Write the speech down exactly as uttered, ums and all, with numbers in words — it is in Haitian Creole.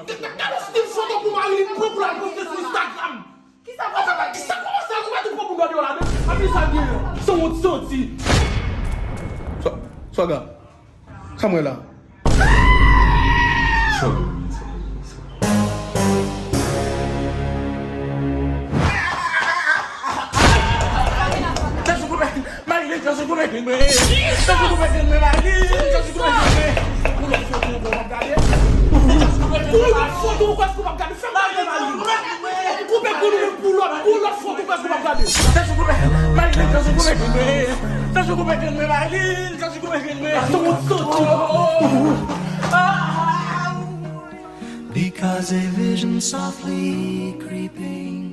Gade stil foto pou Marilyn pran pou l al poste sou Instagram. Kisa pral fè Marilyn? Kisa kòmanse a, nou pa tou pran pou nwa deyò ladan? Apre sa gen sanswont santi. Swa- Swaga. Sa m wè la? Marilyn, Marilyn, Marilyn, Marilyn. Pou lòt foto ankò w ap gade. Pou lòt foto ankò w ap gade. Fè m gade Marilyn. Koupe pou nou, pou lòt, pou lòt foto ankò w ap gade. Sanswont santi. Because a vision softly creeping